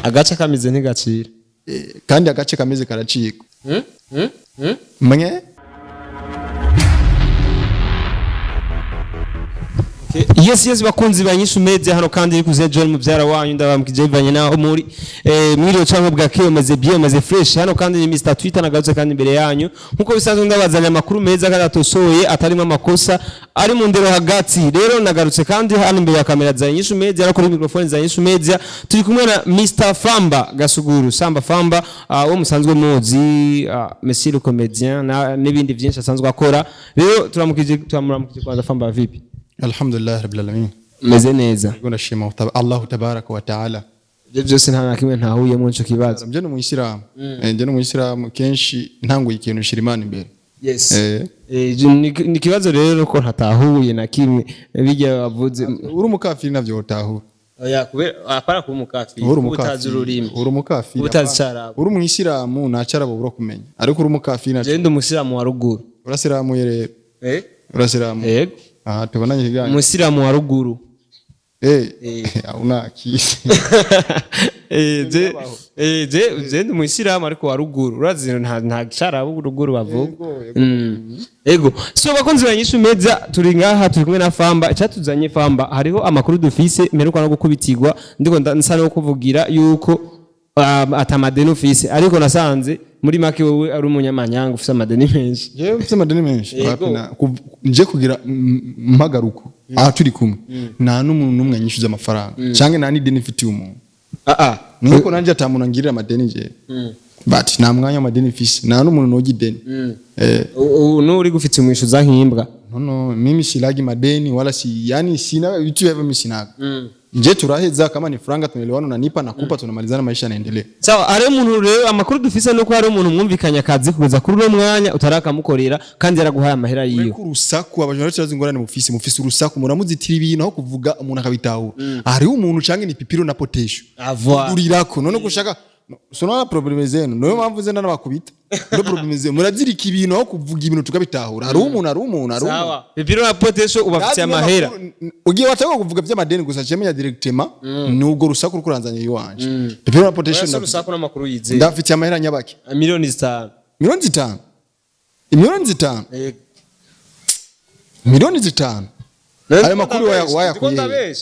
Agace kamize ntigacira. Kandi agace kameze karacika mwe. Yes, bakunzi ba Nyishu Media, hano kandi iri kuze John mubyara wanyu, ndabambwije bivanye naho muri mwiriwe canke bwakeye, meze bien, meze fresh. Hano kandi ni Mr Twitter, nagarutse kandi imbere yanyu nkuko bisanzwe, ndabazanya amakuru meza kandi atosoye, atarimo amakosa, ari mu ndero hagati. Rero nagarutse kandi hano imbere ya kamera za Nyishu Media no kuri microphone za Nyishu Media, turi kumwe na Mr Famba Gasuguru Samba Famba, wo musanzwe muzi, monsieur le comédien n'ibindi byinshi asanzwe akora. Rero turamukije, turamuramukije kwanza. Famba, vipi? Alhamdulillah rabbil alamin. Meze neza? Ngo ndashima Allahu tabaraka wa taala. Ibyo byose nta na kimwe ntahuyemo nico kibazo. Nje ni umuyisilamu. Nje ni umuyisilamu, kenshi ntanguye ikintu nshira Imana imbere. Yes. Ni ikibazo rero ko ntatahuye na kimwe bijya bavuze. Uri umukafiri navyo utahura. Oya, kubera apara kuba umukafiri. Uri Kuba utazi umukafiri, ururimi. uri umukafiri. Kuba utazi icarabu. Uri umuyisilamu nta cyarabu ubura kumenya, ariko uri umukafiri nta. Jewe ndi umusilamu wa ruguru. Urasiramuye rero? Eh. Urasiramuye? Yego. Aha tubonanye ikiganiro. Umusilamu wa ruguru. Unakisi. Je ndi umusilamu ariko wa ruguru, urazi nta carabu ruguru bavuga. Ego. So bakunzi ba Nyishu Media, turi ngaha turi kumwe na Famba. Icyatuzanye Famba, hariho amakuru dufise mperuka no gukubitirwa, ndiko nsa no kuvugira yuko ata madeni ufise, ariko nasanze muri make wowe ari umunyamanyanga, ufise amadeni menshi. Jewe mfise amadeni menshi? Yego. Wapi nje kugira mpagaruko aha turi kumwe, nta n'umuntu n'umwe anyishyuza amafaranga canke nta n'ideni mfitiye umuntu. Ah ah. Nuko nanje ata muntu angirira amadeni jewe, but nta mwanya w'amadeni mfise, nta n'umuntu noga ideni. Nuri gufite umwishuza nk'imbwa. No, mimi silagi madeni wala si, yani sina vitu hivyo, mimi sinaga. Nje turaheza, kama ni franga tunaelewana, unanipa nakupa, tunamalizana, maisha yanaendelea. Sawa, hariho umuntu rero, amakuru dufise nuko hari umuntu mwumvikanye akazi, kugeza kuri uno mwanya utarakamukorera kandi yaraguhaye amahera yiwe. Ureko urusaku, abajournaliste bazi ingorane mufise urusaku, muramuzitira ibintu aho kuvuga umuntu akabitahura. Hariho umuntu canke ni pipiro na potesho Avoir. urirako none gushaka sonora problème zenu, niyo mpamvu zenda nabakubita, no problème zenu, murazirika ibintu aho kuvuga ibintu tukabitahura. Hariho umuntu, hariho umuntu, hariho umuntu. Sawa. Pipiro na potesho ubafitiye amahera. Ugiye wataka kuvuga by'amadeni gusa, cemenya directement nubwo rusaku rukuranzanye iwanje pipiro na potesho. Urasa urusaku n'amakuru yizeye. Ndafitiye amahera nyabaki? 5 miliyoni. 5 miliyoni, 5 miliyoni, 5 miliyoni. Ayo makuru wayakuye he?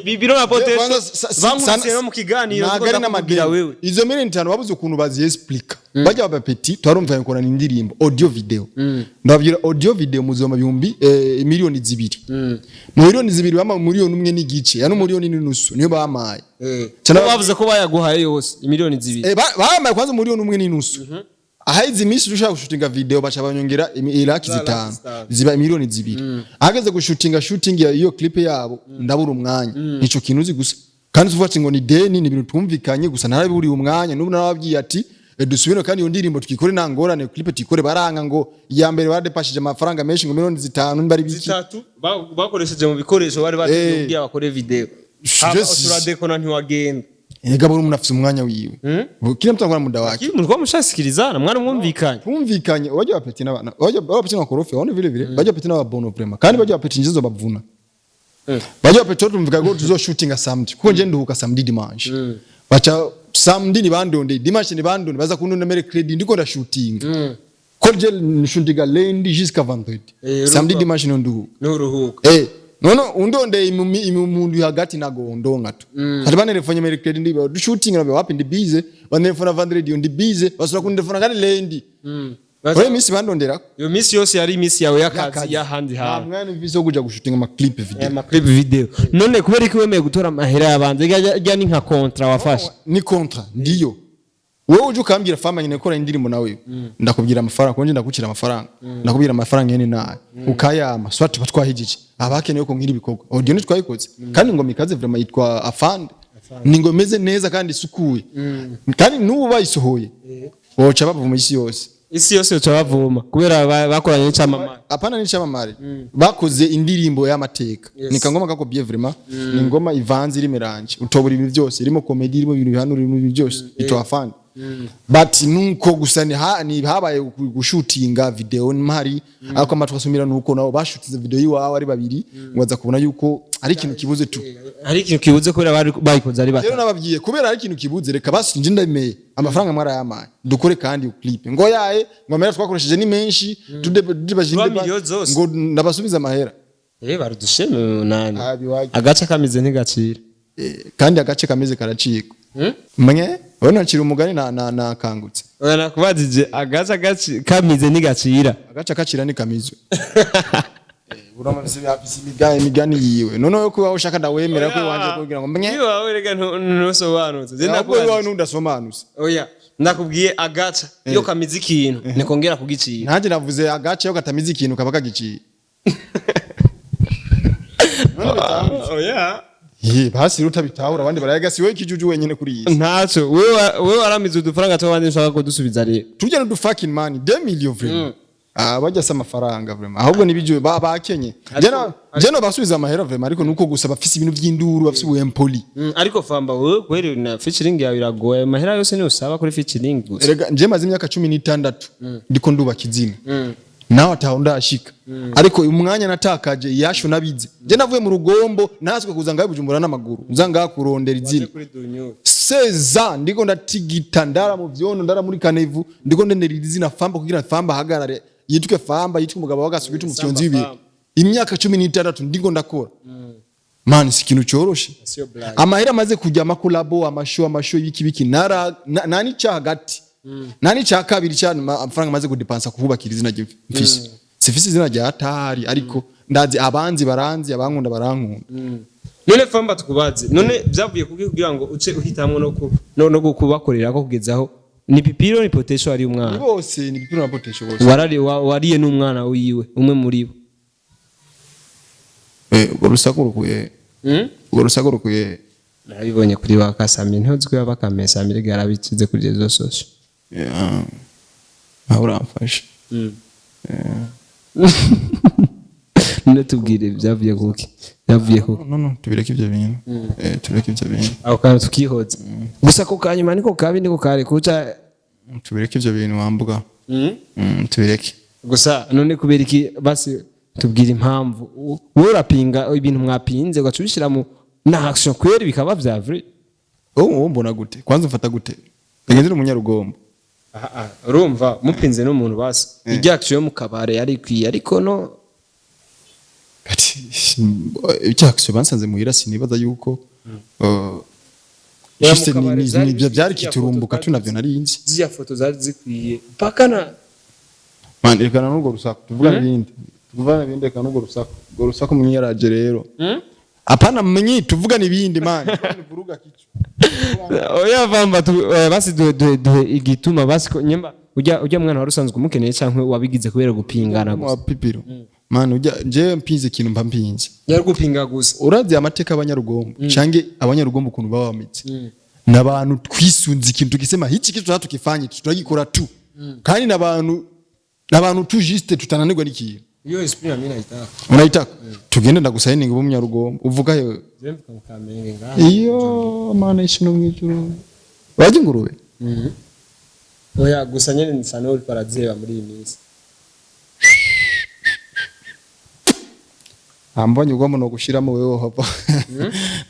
Bibiro na potesho Kwanza bankubise no mu kiganiro ntago ari ndakubwira n'amadeni. wewe. Izo 5 miliyoni babuze ukuntu baziexplica. Bajya bapeti twarumva nkorana indirimbo audio video, ndababwira audio video muzoma bihumbi 2 miliyoni. Mu 2 miliyoni bama 1.5 miliyoni, yani 1.5 miliyoni niyo bamaye. Cyane bavuze ko bayaguhaye yose 2 miliyoni. Bamaye kwanza 1.5 miliyoni. Ahaizi iminsi dushaka gushutinga video baca banyongera ilaki Za 5 laki 5. ziba 2 miliyoni. Ahageze gushutinga shooting ya iyo clip yabo ndabura umwanya. Nico kintu uzi gusa, kandi uvuga ati ngo ni deni, ni ibintu twumvikanye gusa, naraburiye umwanya. N'ubu narababwiye ati dusubire kandi iyo ndirimbo tukikore, nta ngorane, clip tukikore. Baranga ngo iya mbere baradepashije amafaranga menshi, ngo 5 miliyoni nimba ari biki. 3 bakoresheje mu bikoresho bari batubwiye bakore video. Hama turadekona ntiwagenda. Ega buri umuntu afise umwanya wiwe. Kila mtu akora muda wake. Kiri umuntu mushasikirizana mwana mwumvikanye. Twumvikanye bajya bapeti n'abana bajya bapeti n'abakorofe waone vile vile bajya bapeti n'ababono vraiment, kandi bajya bapeti njizo bavuna. Bajya bapeti tumvika ko tuzo shootinga samedi, kuko nje nduhuka samedi dimanche. Baca samedi ni bandonde, dimanche ni bandonde, baza kundonda mercredi ndiko nda shootinga, ko je nshootinga lundi jusqu'à vendredi. Samedi dimanche no nduhuka. Nuruhuka. Nono undonde imundu hagati nago ndonga tu. Ati banelefone mercredi ndi du shooting na wapi, ndi busy. Banelefona vendredi ndi busy, basura kundefona kandi lundi. Oye misi bandondera. Iyo minsi yose yari iminsi yawe y'akazi y'ahandi Nta hantu. mwanya mvise wo kuja gushutinga ama clip video. Ama clip video. None kubera ko wemeye gutora amahera y'abandi, rya ni nka contrat wafashe? Ni contrat ndiyo. Wewe uje ukambwira fama nyine gukora indirimbo nawe, ndakubwira amafaranga, konje ndakukira amafaranga, ndakubwira amafaranga yene nayo ukayama, soit tuba twahijije abakeneye ko ngira ibikorwa audio ntitwayikoze. Kandi ngoma ikaze vraiment, yitwa Afande, ni ngoma imeze neza kandi isukuye, kandi n'ubu bayisohoye boca bava mu isi yose. Isi yose yoca bavuma kubera bakoranye n'icamamare. Apana n'icamamare, bakoze indirimbo y'amateka. Ni kangoma kako bien vraiment, ni ngoma ivanze, iri mélange, utobura ibintu byose, irimo comedy, irimo ibintu bihanura, irimo ibintu byose, itwa Afande. But nuko gusa ni habaye gushutinga video mpari, ariko amatwi asumira nuko nabo bashutize video yiwawe ari babiri, ngo baza kubona yuko ari ikintu kibuze tu. Hari ikintu kibuze kubera bari bayikoze ari Rero batatu. Nababwiye kubera ari ikintu kibuze, reka basi nje ndemeye amafaranga mwarayamaye, dukore kandi clip. Ngo yaye, ngo amahera twakoresheje ni menshi, tude 3 millions zose. Ngo ndabasubiza amahera. Eh, barudusheme nani. Ah, biwaje. Agace kameze ntigacira. Kandi agace kameze karacika mwe wowe ncira umugani na nakangutse. Oya, nakubajije agace kamize ntigacira. Agace kacira ni kamizwe. Uramafise afise imigani yiwe, noneho ko iwawe ushaka ndawemera ko iwanje kugira ngo mwe. Iwawe rega ntusobanutse. Je Ahubwo ndakubajije. iwawe ntudasobanutse. Oya, ndakubwiye agaca iyo kamize ikintu nikongera kugicira. Nanjye navuze agace iyo katamize ikintu kaba kagiciye. Oya. Ye, basi rero utabitahura abandi barayagasi, wowe ikijuju wenyine kuri iyi si. Ntaco, wewe waramize udufaranga tw'abandi, nshaka kudusubiza rero. Tujya no du fucking money, 2 millions vraiment. Ah, bajya se amafaranga vraiment, ahubwo nibijyo bakenye. Je no basubiza amahera vraiment, ariko nuko gusa bafise ibintu by'induru, bafise ubu impoli. Ariko famba wewe kweri na featuring yawe iragoye, amahera yose niyo usaba kuri featuring gusa. Erega nje maze imyaka 16 ndiko ndubaka izina, nawe ataho ndashika, ariko umwanya natakaje yasho nabize. Je navuye mu rugombo natwe kuza ngaho Bujumbura n'amaguru, nza ngaho kurondera izina. Seza ndiko ndatigita, ndara mu vyondo, ndara muri kanevu, ndiko ndendera izina Famba kugira Famba hagarare, yitwe Famba, yitwe umugabo w'agasuku, yitwe umufyonzi w'ibihe. Imyaka 16 ndiko ndakora, man, si ikintu cyoroshe. Siyo blague. Amahera amaze kujya, amakolabo, amashow, amashow, ibiki biki, nara nani cya hagati nani cya kabiri cyane amafaranga amaze kudepansa kuhubakira izina rye mfise. Sifise izina rya tari, ariko ndazi abanzi baranzi, abankunda barankunda. None Famba, tukubaze, none byavuye kuki kugira ngo uce uhitamwo no kubakorera ko kugezaho ni Pipiro, ni Potesho ari Ni umwana? Bose ni Pipiro na Potesho bose. Warari wariye n'umwana wiwe umwe muri bo. Urwo rusaku rukuye? Urwo rusaku rukuye? Narabibonye kuri ba Kasami, ntuzi ko yaba Kamesami rega yarabikize kuri réseaux sociaux. Yeah. Aho uramfasha. None tubwire, byavuye kuki, byavuye kuki? No, tubireke ibyo bintu. Tubireke ibyo bintu. Ako kantu tukihoza gusa, ko kanyuma niko kabi, niko kare kuca. Tubireke ibyo bintu wambuga. Tubireke. Gusa none kubera iki? Basi tubwire impamvu wowe urapinga ibintu mwapinze, ugaca ubishyira mu na action kweri bikaba vya vrai. Wowe mbona gute? Kwanza umfata gute? Ngenzi ni umunyarugombo. Urumva mupinze n'umuntu, basi irya action yo mu kabare yari ikwiye, ariko no Ati icyaha bansanze muhira, sinibaza yuko Oya, mu juste kabare vyari byari ziriya kiturumbuka foto tu, navyo narinzi. Ziriya foto zari zikwiye paka na Man, rekana n'urwo rusaku, tuvugane ibindi. Tuvugane ibindi, rekana n'urwo rusaku. Urwo rusaku mwiyaraje rero. Apana mmenyi, tuvugane ibindi, man. Vuruga kichwa. Oya vamba basi duhe igituma basi ko nyemba ujya mwana wari usanzwe umukeneye canke wabigize kubera gupingana gusa? Wa Pipiro. Man, ujya nje mpinze ikintu mba mpinze. Yari gupinga gusa. Uravye amateka y'abanyarugombo canke abanyarugombo ukuntu baba bameze, n'abantu twisunze ikintu tukisema hichi kitu tunataka tukifanye, tunagikora tu, kandi n'abantu tu juste tutananirwa n'ikintu. Iyo esprit na mimi naitaka. Unaitaka tugende ndagusayininga ubu munyarugombo uvuga yo? Je mvuka mu Kamenge ngaha. Iyo mana ishino mwijuru barya ingurube. Oya, gusa nyene nsa n'uriko arazeba muri iyi minsi. Ambonye ugomba no gushiramo wewe hapa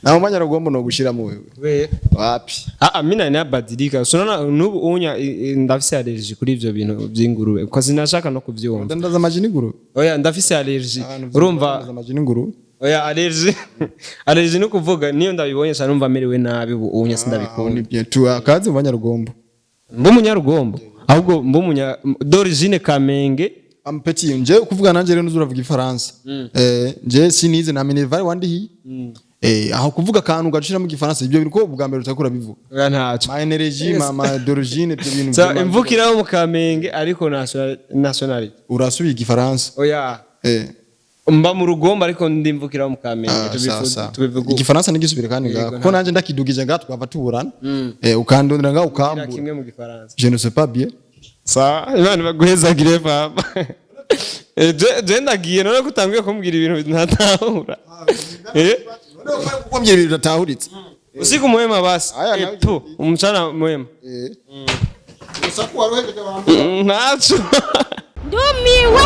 na umanyarugombo no gushiramo wewe. Kubera Wapi. Ah, mimi nari nabadilika. So unaona n'ubu unya ndafise allergie kuri ivyo bintu vy'ingurube kwa sinashaka no kuvyumva. Ndandaza amaji n'ingurube. Oya, ndafise allergie, urumva? Ndandaza amaji n'ingurube. Oya, allergie, allergie ni kuvuga niyo ndabibonye sa numva merewe nabi, ubu unya sindabikunda. Ni bien tu akazi mu banyarugombo. Mba umunyarugombo, ahubwo mba umunya d'origine Kamenge. Ampeti nje kuvuga nanje rero uravuga ifaransa. Nje sinize na minerval wandihi. Aho kuvuga akantu gacira mu gifaransa, ibyo bintu ko ubwa mbere utakura bivuga. Oya, ntaco. Ma energie, ma d'origine, ibyo bintu. So imvukira yo mu Kamenge, ariko nationality. Urasubiye igifaransa. Oya. Mba mu rugombo, ariko ndi imvukira yo mu Kamenge. Ah, sawa, sawa. Tubivuga uko. Igifaransa ntigisubire kandi ngaho, kuko nanje ndakidugije ngaho twava tuburana. Ukandondera ngaho Kira ukambura. Kimwe mu gifaransa. Je ne sais pas bien. Sawa, Imana baguhezagire papa. Je ndagiye none ko utanguye kumbwira ibintu ntatahura. Kumbwira ibintu bidahuritse. Usiku mwema basi. Aya, Eh, nawe tu umchana mwema. Eh. Urusaku waruhejeje abantu. Ntaco. Ndumiwe.